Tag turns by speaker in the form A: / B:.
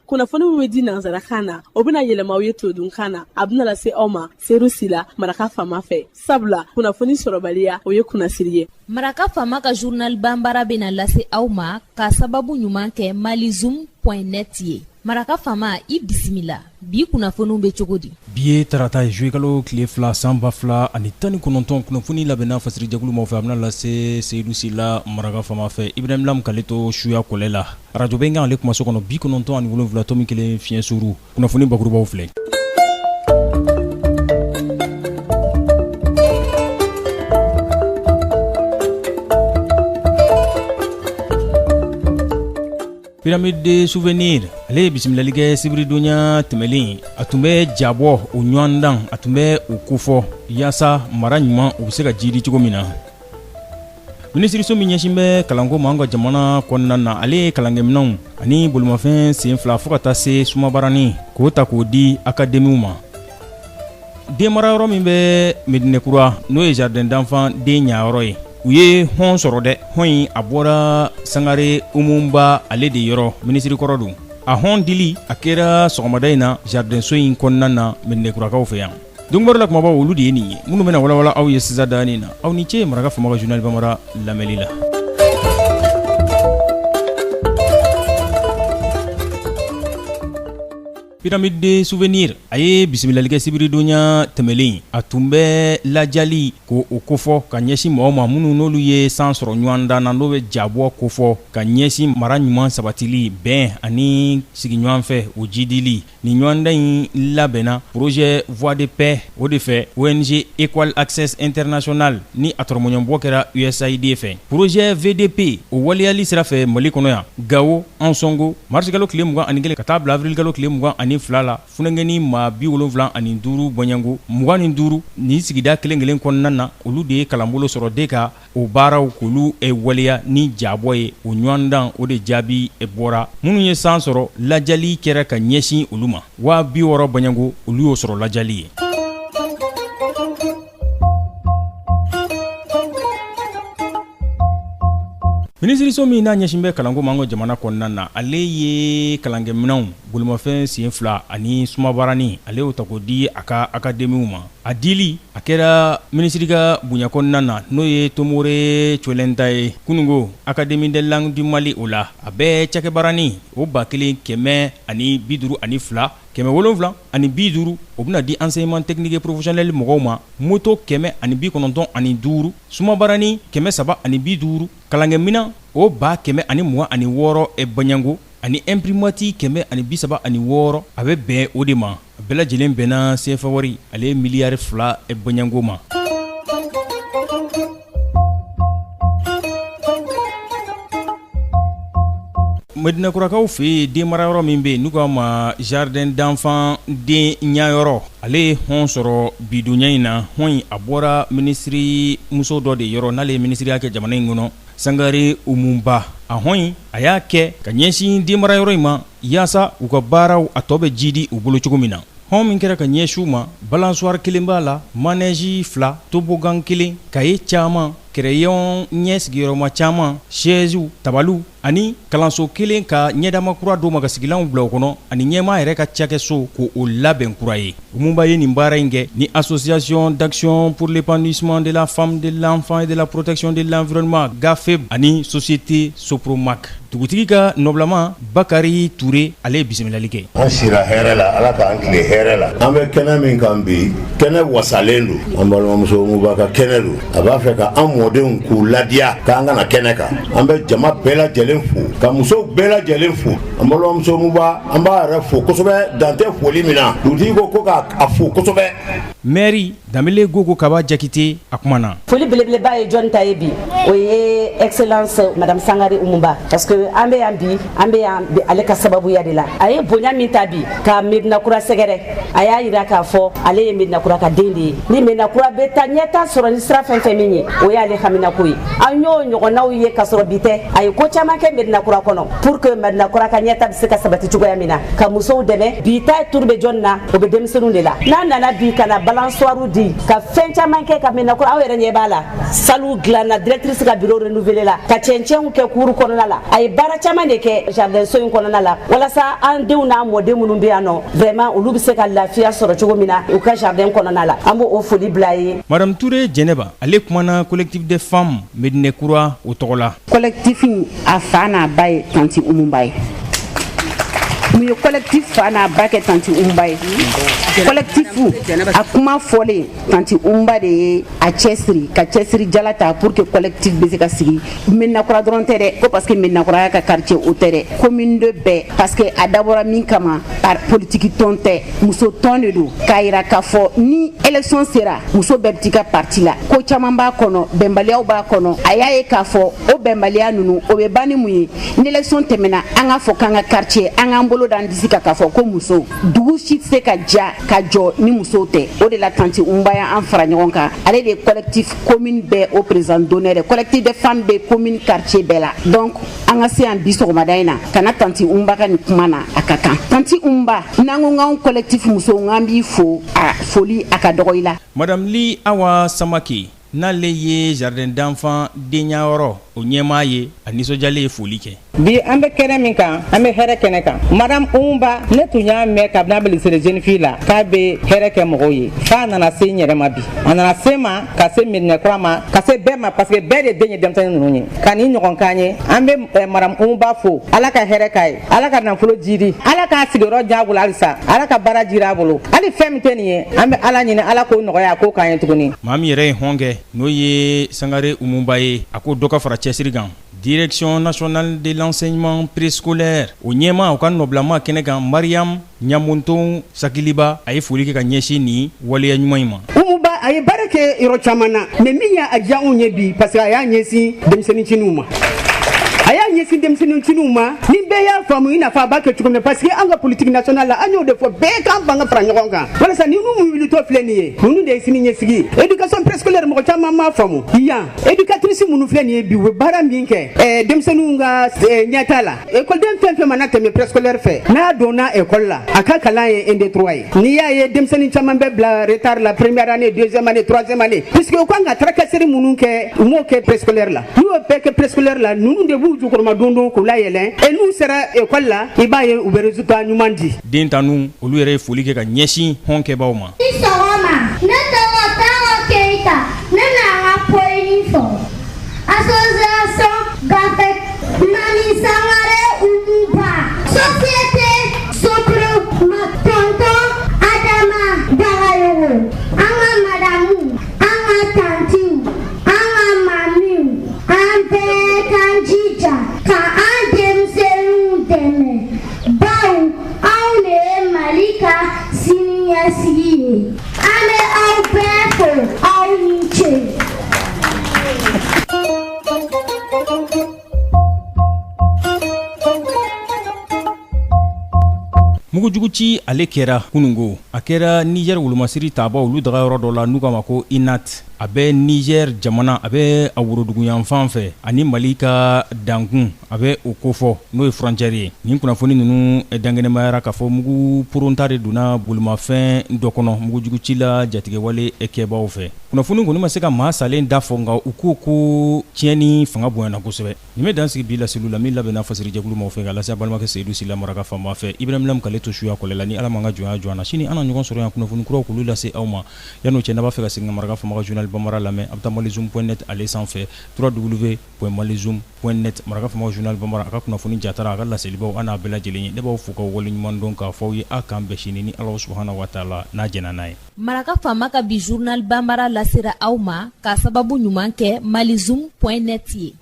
A: Kunnafoni min bɛ di nansarakan na, o bɛna yɛlɛma aw ye todunkan na. A bɛna lase aw ma Seyidu Sila, Maraka Faama fɛ, sabula kunnafoni sɔrɔbaliya, o ye kunnasiri ye.
B: Maraka Faama ka journal banbara bɛna lase aw ma ka sababu ɲuman kɛ malizoom.net ye. Maraka Faama, i bisimila. Bi kunnafoniw bɛ cogo di?
C: Bi ye tarata ye, juillet kalo tile 2, san 2019. Kunnafoni labɛnna fasirijɛkulu maaw fɛ, a bɛna lase Seyidu Sila, Maraka Faama fɛ, Ibrahim Lam k'ale to suya kɔlɛ la. Arajo Bɛnkan, ale kumaso kɔnɔ, 97.1 fiɲɛ suru. Kunnafoni bakurubaw filɛ. Pyramide de souvenir, ale ye bisimilali kɛ sibiridonya tɛmɛlen. A tun bɛ jabɔ o ɲɔgɔndan, a tun bɛ o kofɔ yaasa mara ɲuman, o bɛ se ka jidi cogo min na. Minisiriso min ɲɛsin bɛ kalanko ma an ka jamana kɔnɔna na, ale ye kalankɛminɛnw ani bolimafɛn sen fila, fo ka taa se sumabarani, k'o ta k'o di akademiw ma. Denmara yɔrɔ min bɛ Medinekura, n'o ye jardin d'enfant den ɲayɔrɔ ye, u ye hɔn sɔrɔ dɛ. Hɔn in, a bɔra Sangare Umuba ale de yɔrɔ, minisiri kɔrɔ don. A hɔn dili, a kɛra sɔgɔmada in na jardin so in kɔnɔna na, Medinekurakaw fɛ yan. Donkibaru la kumabaw, olu de ye nin ye minnu bɛna walawala aw ye sisan danin na. Aw ni ce Maraka Faama ka journal bambara lamɛnli la. Pyramide de souvenir, a ye bisimilali kɛ sibiridonya tɛmɛlen. A tun bɛ lajali ko o kofɔ ka ɲɛsin mɔgɔw ma minnu n'olu ye san sɔrɔ ɲɔgɔndan na, n'o bɛ jabɔ kofɔ ka ɲɛsin mara ɲuman sabatili, bɛn ani sigiɲɔgɔn fɛ, o jidili. Nin ɲɔgɔndan in labɛnna projet Voix de paix o de fɛ, ONG Equal Access International ni a tɔrɔmɔɲɔbɔ kɛra USAID fɛ, projet VDP o waleyali sira fɛ Mali kɔnɔ yan, Gawo, Ansɔngo, marisikalo tile 21 ka taa bila awirilikalo tile 22 la. Funankɛnin maa 75 bɔɲɛngo 25 nin sigida kelen kelen kɔnɔna na, olu de ye kalanbolo sɔrɔ de ka o baaraw k'olu waleya ni jabɔ ye. O ɲɔgɔndan o de jaabi bɔra. Minnu ye san sɔrɔ, lajali kɛra ka ɲɛsin olu ma. 60 000 bɔɲɛngo, olu y'o sɔrɔ lajali ye. Minisiriso min n'a ɲɛsin bɛ kalanko ma an ka jamana kɔnɔna na, ale ye kalankɛminɛnw, bolimafɛn sen fila ani sumabarani, ale y'o ta k'o di a ka akademiw ma. A dili, a kɛra minisiri ka bonya kɔnɔna na, n'o ye Tomore Colenta ye kununko Académie des langues du Mali o la. A bɛ cakɛbarani o 1552 750, o bɛna di enseignement technique et professionnel mɔgɔw ma, moto 195, sumabarani 350, kalankɛminɛn o 126 bɔɲɛngo ani imprimante 136. A bɛ bɛn o de ma. A bɛɛ lajɛlen bɛnna CFA wari ale ye miliyari 2 bɔɲɛngo ma. Medinakurakaw fɛ yen, den marayɔrɔ min bɛ yen n'u k'a ma jardin d'enfant den ɲayɔrɔ, ale ye hɔn sɔrɔ bidonya in na. Hɔn in, a bɔra minisiri muso dɔ de yɔrɔ, n'ale ye minisiriya kɛ jamana in kɔnɔ, Sangare Umuba. A hɔn in, a y'a kɛ ka ɲɛsin den marayɔrɔ in ma yaasa u ka baaraw a tɔ bɛ jidi u bolo cogo min na. Hɔn min kɛra ka ɲɛsin u ma, balansuwari kelen b'a la, manège fila, toboggan kelen, kaye caman, crayon ɲɛ sigiyɔrɔma caman, sɛziw, tabaliw ani kalanso kelen ka ɲɛdama kura d'o ma ka sigilanw bila o kɔnɔ, ani ɲɛmaa yɛrɛ ka cakɛso ko o labɛn kura ye. Umuba ye nin baara in kɛ ni Association d'action pour l'épanouissement de la femme, de l'enfant et de la protection de l'environnement GAFE ani société Sopromac. Dugutigi ka nɔbilama Bakari Ture, ale ye bisimilali kɛ.
D: An sira hɛrɛ la, Ala k'an tile hɛrɛ la. An bɛ kɛnɛ min kan bi, kɛnɛ wasalen don. An balimamuso Umuba ka kɛnɛ don. A b'a fɛ ka an mɔdenw k'u ladiya k'an kana kɛnɛ kan. An bɛ jama bɛɛ lajɛlen fo, ka musow bɛɛ lajɛlen fo. An balimamuso Umuba, an b'a yɛrɛ fo kosɛbɛ, dan tɛ foli min na. Dugutigi ko ko k'a fo kosɛbɛ.
C: Mɛri Danbele Gogo Kaba Jakite, a kumana.
E: Foli belebeleba ye jɔnni ta ye bi? O ye excellence madame Sangare Umuba, parce que an bɛ yan bi, an bɛ yan bi ale ka sababuya de la. A ye bonya min ta bi ka Medina Kura sɛgɛrɛ, a y'a yira k'a fɔ ale ye Medina Kura ka den de ye. Ni Medina Kura bɛ taa ɲɛta sɔrɔ ni sira fɛn fɛn min ye, o y'ale haminako ye. An y'o ɲɔgɔnnaw ye ka sɔrɔ bi tɛ. A ye ko caman kɛ Medina Kura kɔnɔ pour que Medina Kura ka ɲɛta bɛ se ka sabati cogoya min na, ka musow dɛmɛ. Bi ta turu bɛ jɔnni na? O bɛ denmisɛnninw de la. N'a nana bi ka na balan Balançoire di, ka fɛn caman kɛ ka Medinakura. Aw yɛrɛ ɲɛ b'a la, sallew dilanna, directrice ka bureau renouvelé la, ka cɛncɛnw kɛ cour kɔnɔna la. A ye baara caman de kɛ jardin so in kɔnɔna la, walasa an denw n'an mɔden minnu bɛ yan nɔ, vraiment olu bɛ se ka lafiya sɔrɔ cogo min na u ka jardin kɔnɔna la. An b'o foli bila a ye.
C: Madame Touré Jɛnɛba, ale kumana collectif des femmes Medinekura o tɔgɔ la.
F: Collectif in, a fa n'a ba ye tantie Umuba ye. Mun ye collectif fa n'a ba kɛ tantie Umuba ye? Collectif a kuma fɔlen, tantie Umuba de ye a cɛsiri ka cɛsiri jala ta pour que collectif bɛ se ka sigi. Medinakura dɔrɔn tɛ dɛ, ko parce que Medinakura y'a ka quartier, o tɛ dɛ, commune de bɛɛ, parce que a dabɔra min kama, par politique tɔn tɛ, muso tɔn de don, k'a yira k'a fɔ ni élection sera, muso bɛɛ bɛ t'i ka parti la. Ko caman b'a kɔnɔ, bɛnbaliyaw b'a kɔnɔ. A y'a ye k'a fɔ o bɛnbaliya ninnu, o bɛ ban ni mun ye? Ni élection tɛmɛna, an k'a fɔ k'an ka quartier, an k'an bolo d'an disi kan k'a fɔ ko muso, dugu si tɛ se ka ja ka jɔ ni musow tɛ. O de la tantie Umuba y'an fara ɲɔgɔn kan. Ale de ye collectif commune bɛɛ o président d'honneur ye. Collectif des femmes bɛ commune quartier bɛɛ la. Donc an ka se yan bi sɔgɔmada in na ka na tantie Umuba ka nin kuma na, a ka kan. Tantie Umuba, n'an ko k'anw collectif musow k'an b'i fo, a foli a ka dɔgɔ i la.
C: Madame Li Awa Samake, n'ale ye jardin d'enfant denyayɔrɔ o ɲɛmaa ye, a nisɔndiyalen ye foli kɛ.
G: Bi an bɛ kɛnɛ min kan, an bɛ hɛrɛ kɛnɛ kan. Madame Umuba, ne tun y'a mɛn kabini a bɛ lycée de jeune fille la k'a bɛ hɛrɛ kɛ mɔgɔw ye, f'a nana se n yɛrɛ ma. Bi a nana se ma, ka se Medinɛkura ma, ka se bɛɛ ma, parce que bɛɛ de den ye denmisɛnnin ninnu ye ka nin ɲɔgɔn k'an ye. An bɛ madame Umuba fo. Ala ka hɛrɛ k'a ye, Ala ka nafolo jidi, Ala k'a sigiyɔrɔ diya a bolo halisa, Ala ka baara jira a bolo. Hali fɛn min tɛ nin ye, an bɛ Ala ɲini, Ala k'o nɔgɔya, a k'o k'an ye tuguni.
C: Maa min yɛrɛ ye hɔn kɛ, n'o ye Sangare Umuba ye, a ko dɔ ka fara cɛsiri kan. Direction nationale de l'enseignement préscolaire o ɲɛmaa, o ka nɔbilama kɛnɛ kan, Mariam Ɲamonton Sakiliba, a ye foli kɛ ka ɲɛsin nin waleya ɲuman in ma.
H: Umuba, a ye baara kɛ yɔrɔ caman na, mais min y'a diya anw ye bi, parce que a y'a ɲɛsin denmisɛnnin ma, a y'a ɲɛsin denmisɛnnin ma, ni bɛɛ y'a faamu i n'a fɔ a b'a kɛ cogo min, parce que an ka politique nationale la, an y'o de fɔ, bɛɛ k'an fanga fara ɲɔgɔn kan walasa ni ninnu wulitɔ filɛ nin ye, ninnu de ye sini ɲɛsigi ye. Éducation préscolaire, mɔgɔ caman m'a faamu. Yan éducatrice minnu filɛ nin ye bi, u bɛ baara min kɛ denmisɛnninw ka ɲɛta la, école fɛn fɛn mana tɛmɛ préscolaire fɛ, n'a donna école la, a ka kalan ye 1 2 3 ye. N'i y'a ye denmisɛnnin caman bɛ bila retard la, première année, deuxième année, troisième année, puisque u kan ka tracasserie minnu kɛ, u m'o kɛ préscolaire la. N'u y'o bɛɛ kɛ préscolaire la, ninnu de b'u jukɔrɔma don don k'u layɛlɛn, et n'u sera école la, i b'a ye u bɛ résultat ɲuman di.
C: Den tanu, olu yɛrɛ ye foli kɛ ka ɲɛsin hɔn kɛbaw ma.
I: Ni sɔgɔma, ne tɔgɔ Tawa Keyita, ne na n ka poyi fɔ. Association Gafe Mami Sangare Umuba, Société Soprema, tonton Adama Bagayogo, an ka madamu, an ka tantiw, an ka mamiw, an bɛɛ k'an jija ka an denmisɛnninw dɛmɛ, bawo anw de ye Mali ka siniɲɛsigi ye. An bɛ aw bɛɛ fo, aw ni ce.
C: Mugujugu ci ale kɛra kunungo, a kɛra Niger wolomasiri tabaw olu dagayɔrɔ dɔ la, n'u k'a ma ko Inat. A bɛ Niger jamana, a bɛ a woroduguyanfan fɛ, ani Mali ka dankun a bɛ o kofɔ, n'o ye frontière ye. Nin kunnafoni ninnu dankɛnɛmayara k'a fɔ mugu poronta de donna bolimafɛn dɔ kɔnɔ mugujugu ci la jatigɛwale kɛbaw fɛ. Kunnafoni kɔni ma se ka maa salen da fɔ, nka u ko ko tiɲɛni fanga bonyana kosɛbɛ. Nin bɛ dan sigi bi laseliw la min labɛnna fasirijɛkulu maaw fɛ ka lase balimakɛ Seyidu Sila Maraka Faama fɛ. Ibrahim Lam k'ale to suya kɔlɛ la. Ni Ala m'an ka jɔnya jɔ an na, sini an na ɲɔgɔn sɔrɔ yan kunnafoni kuraw k'olu lase aw ma. Yan'o cɛ, n'a b'a fɛ ka segin ka Maraka Faama ka journal bambara lamɛn, a bɛ taa malizoom point net ale sanfɛ, www.malizoom.net. Maraka Faama ka journal bambara, a ka kunnafoni jatara, a ka laselibaw, an n'a bɛɛ lajɛlen ye. Ne b'aw fo k'aw waleɲuman dɔn k'a fɔ aw ye a k'an bɛn sini ni Ala subahana wa taala n'a jɛnna n'a ye.
B: Maraka Faama ka bi journal bambara lasera aw ma k'a sababu ɲuman kɛ malizoom point net ye.